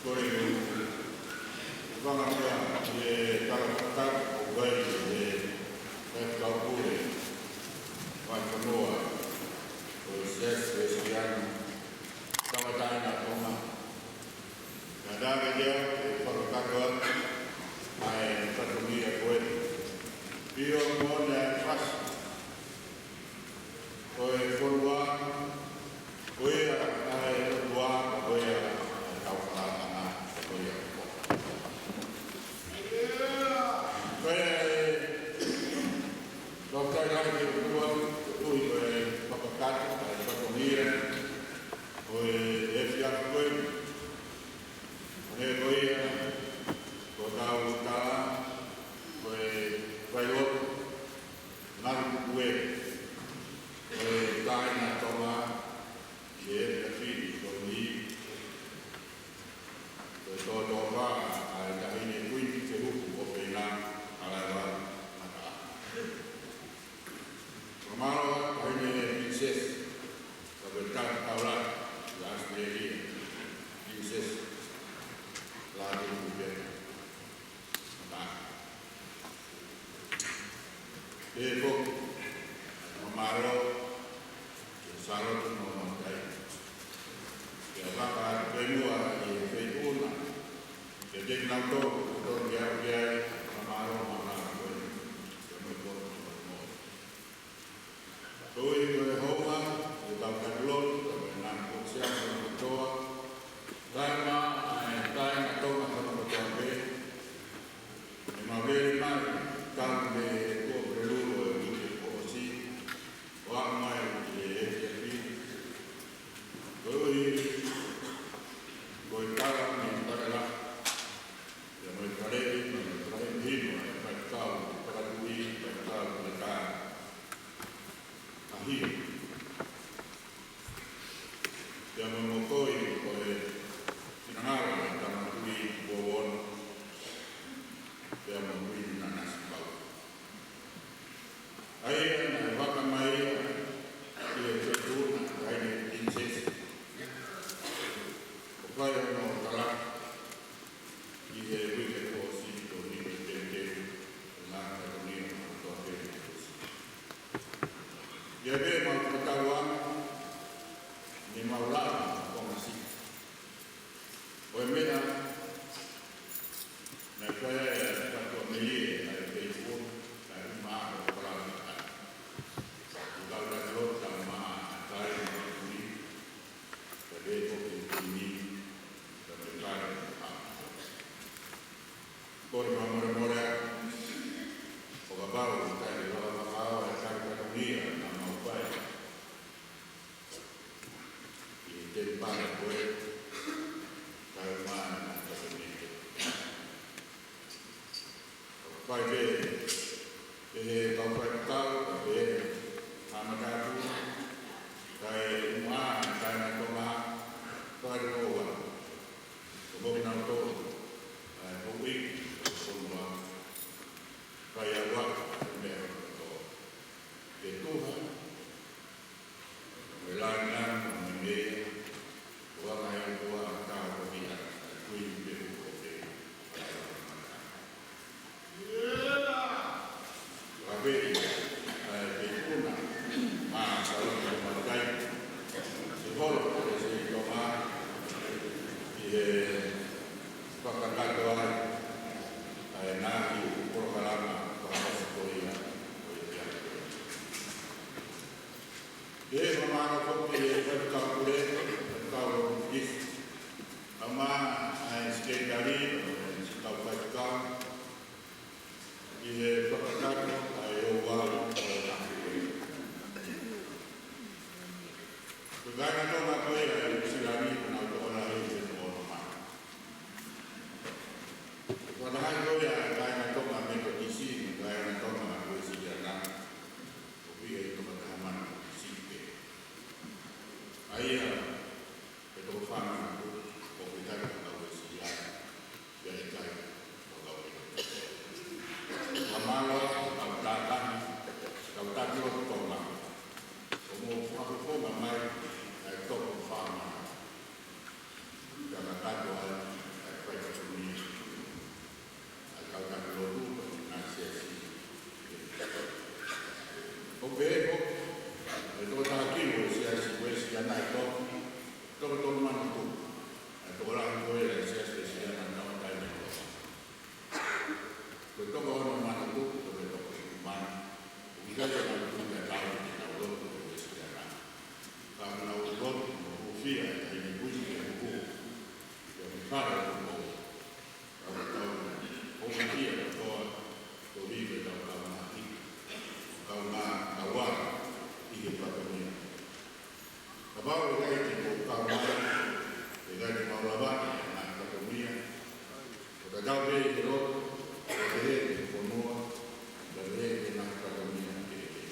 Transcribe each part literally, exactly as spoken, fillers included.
Ko e ʻuhinga ia ʻi he talafakatapu ʻoku ʻi ai ʻa e Faifekau Pule Fakafonua ʻo e Siasi Uēsiliana Tauʻatāina ʻo Tonga. Naʻe ʻikai ke u fakakakato atu ʻa e fatongia ko ē. Pea ʻoku moʻoni ʻa e fasi ko e fonua, ko ia ʻa e ʻOtua, ko ia ʻa e kau fakaanga, ko ia ko. Ko ia ʻe, Toketā Lake ʻOtua, ʻoku ou fakakakato ʻa e fatongia ʻo e efiafi ko ē. Ko e ko ia, ko ʻetau tā, ko e failotu, Ngāue Kupu ē, ko e kāinga Tonga, ʻi he efiafi ko eni, ko e tōtōfā ʻa e Taʻahine Kuini Fehuhu ʻo Pena, ʻa Laiva Mata. Fakamālō atu Taʻahine Pilinisesi, ka ko e Tangataulaki ʻi ʻAositelēlia, Pilinisesi Lātū Pena. Pea foki, fakamālō kia Sālote Mamatai. Pea fakatapu pē muʻa ʻi he feituʻu na, kiate kinautolu ʻoku totonu ke aʻu ki ai, fakamālō mo e ʻaho ko eni, pea mo e poto mo e moʻui. Koeʻuhi ko e hounga ʻetau katulotu, ka ko e ngaahi kōsiasi kotoa, kae ʻumaʻā ʻa e kāinga Tonga kotoa pē, ʻe mau lele mai, talu mei he kuo pē lulu ʻo e uike kuo ʻosi, ʻo aʻu mai ki he efiafi. Koeʻuhi ko e tala mei Takela, pea mo e faleʻi, mo e faleʻi hino ʻa e faifekau fakatuʻi, faifekau ʻi he kāinga ʻa Hio. Pea mo e mokoi ko e finangalo ʻa e Tama Tuʻi Kuo Ono. Pea mo Kuini Nanasipauʻu. ʻA ia naʻe vaka mai ia ʻi he feituʻu na ʻa e Taʻahine Pilinisesi. ʻO fai hono tala ʻi he uike kuo ʻosi, ko e uike teuteu, ʻo e ngaahi fatongia kotoa pē kuo ʻosi. ʻI he meʻa mau fakatauange, ne mau lava ʻo ngasi. Ko e meʻa naʻe fai ai ʻa e fatongia ʻa e feituʻu, naʻe ʻumaʻā ʻo palani ʻa e kau laki lota ma ʻa e kai ma ui, ka lē ko e kuini, Fonua, fai ʻa e meʻa kotoa. Ke tuha, mo e lāngilangi, mo e meʻa, ʻo e ngaahi ʻOtua ʻa e Tauhi ʻa e Kuini Pehuhope. Ka pē, ʻa e peikuna, ma salon mo matai, se holo ko e se i Tonga, ʻi he fakakakato ai, ʻa e ngaahi polokalama, fakakakato ia, ʻo e ia. Ke fakamālō foki ʻe he Faifekau Pule, Faifekau Longifisi, kae ʻumaʻā ʻa e Sekelitali, ʻa e Siʻi Kau Faifekau, ʻi he fakakakato ʻa e ouau ʻo e ʻaho ko eni. Ko e kāinga Tonga ko ia ʻi Nuʻusila ni, ko ʻenau tokolahi ʻe toko ono mano. Ko e fakataha ko ia ʻa e kāinga Tonga Metotisi mo e kāinga Tonga Uēsiliana, ʻoku ʻi he toko taha mano siʻi pē. ʻA ia, ʻe toko fā mano, ʻoku ʻikai ko e kau Uēsiliana, pea ʻikai ko e kau Metotisi. Fakamālō, kau tātāni, kau taki lotu Tonga, ʻoku mou fakafofonga mai ʻa e toko fā mano. Ka kakato ai ʻa e faitotoʻa ʻa e kau taki lotu ʻo e ngaahi siasi. ʻOku pehē foki ʻe he toko taha kilo ʻo e Siasi Uēsiliana ʻi Tonga, toko tolu mano tupu ʻa e tokolahi ko ia ʻo e Siasi Uēsiliana ʻi he taimi ni. Ko e toko ono mano tupu, ko e toko fitu mano. ʻOku ʻikai ke nau tuʻu tatau ki heʻenau lotu ʻo e Uēsiliana. Ka ʻoku nau lotu mo hūfia ʻi he Kuini Pehuhope. Pea mo e fale ʻo e Kuini. Ka ʻoku tau hūfia kotoa, koeʻuhi ko ʻetau kaungā hiki, kaungā kauala ʻi he fatongia. Kapau ʻe ʻikai ke mou kau mai, ʻe ʻikai ke mau lava ʻa e ngaahi fatongia. ʻO tatau pē ʻi he lotu, ʻo pehē ki he fonua, ʻo pehē ki he ngaahi fatongia kehekehe.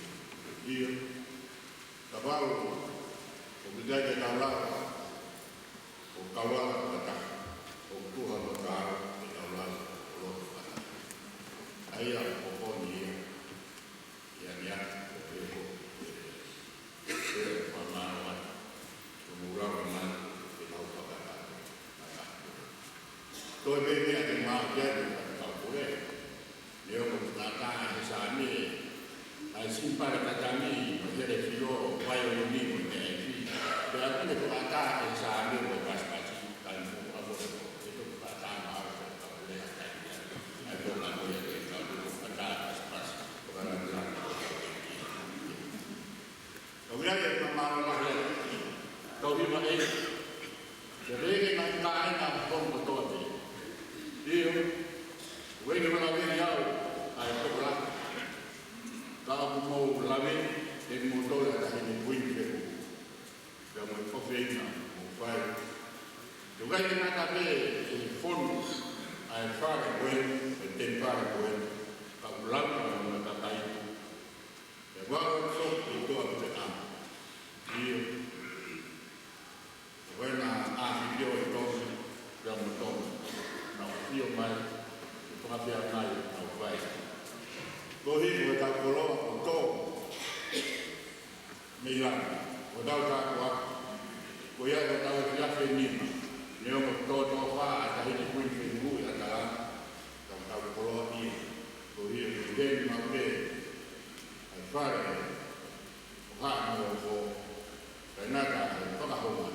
ʻIo, kapau ʻoku ʻikai ke tau lava ʻo kauala fakataha, ʻoku tuha mo taau ke tau lava ʻo lotu fakataha. ʻA ia ʻoku poupou ia. Ia, ia, ʻo pehē ko e, ʻe, ʻe, fakamālō atu. Ko mou lava mai ke tau fakataha. Mai atu. Toe pē meʻa ke mau ʻai ki ai, Faifekau Pule. Neongo ʻoku ngata ʻa e Saame, ʻa e sipale katangi, mo e hele filo, vaiolini, mo e meʻa ʻi fē. Pea ʻoku ne fakataha ʻa e Saame mo e pasipasi, kae mou ako, ʻe toki fakataha mai ʻa Faifekau Pule ʻa e kakai ia. ʻA e toka mo ia ke kau fakataha pasipasi. Ko ka lani lani. Ka ʻoku ʻi ai e fakamālō lahi atu. Tau hiva ē. Ke lele mai kāinga ʻo Tonga kotoa pē. ʻIo, ʻoku ʻikai ke u lave au ʻa e tokolahi. Ka ʻoku mou lave ʻe moutolu ʻa e Taʻahine Kuini Pehuhope. Pea mo e ʻofeina ʻoku mou fai. ʻOku ʻikai ke ngata pē ʻi he fonu ʻa e fale ko ē, ʻa e temipale ko ē. Ka ʻoku lau ʻa e kakai. Pea ʻoku ʻi ai foki ʻa e toʻa pule ʻa. ʻIo. Ko ena ʻa e ʻafio ʻi Tonga, pea mo Tonga. Nau ʻafio mai, ʻo fakapea mai, nau fai. Koeʻuhi ko ʻetau koloa ʻoku tō mei langi, ʻoku tau tāpuaki. Ko ia ʻoku tau efiafi nima, neongo ʻoku tō tō fā ʻa e Taʻahine Kuini Pehuhope ʻi ʻAtalanta, tau tau koloa ia. Koeʻuhi ko e teni mau pē, ʻa e fale, ʻo haʻa mo e ofo, kae ngata ʻa e fakahonga,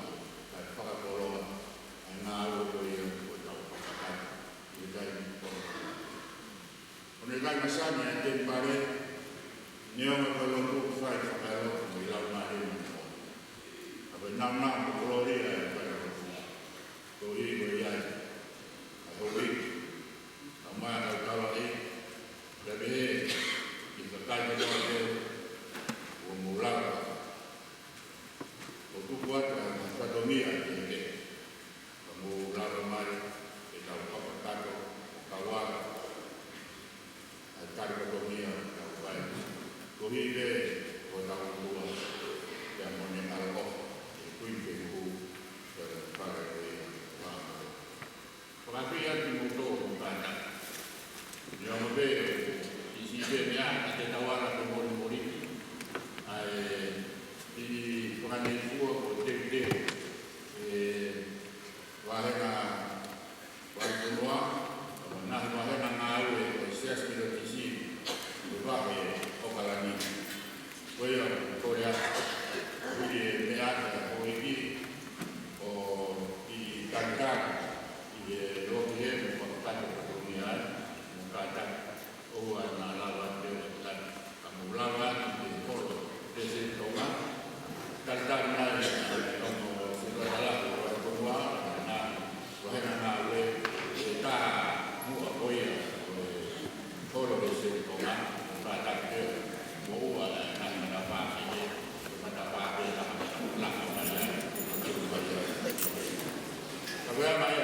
kae fakakoloa, ʻa e ngāue ko ia ʻoku tau fakakakato, ʻi he taimi kotoa. ʻOku ne ʻikai masani ʻa e temipale, neongo ko e lotu ʻoku fai fakaeloto mo e laumālie mo e moʻoni. Ka ko e nāunau mo e kolōlia ʻa e fale lotu. Koeʻuhi ko ia ʻa e houʻeiki. Ka ʻumaʻā ʻa e kau tauhi, pea pehē ki he kakai kotoa pē, ʻoku mou lava ʻo tuku atu ʻa e fatongia kehekehe. Ka mou lava mai ke tau fakakakato, ʻo kauala ʻa e tali fatongia ʻoku tau fai. Koeʻuhi pē ko hotau ʻOtua, pea mo ʻene ʻaloʻofa, ʻa e Kuini Pehuhope. Ko ia naʻe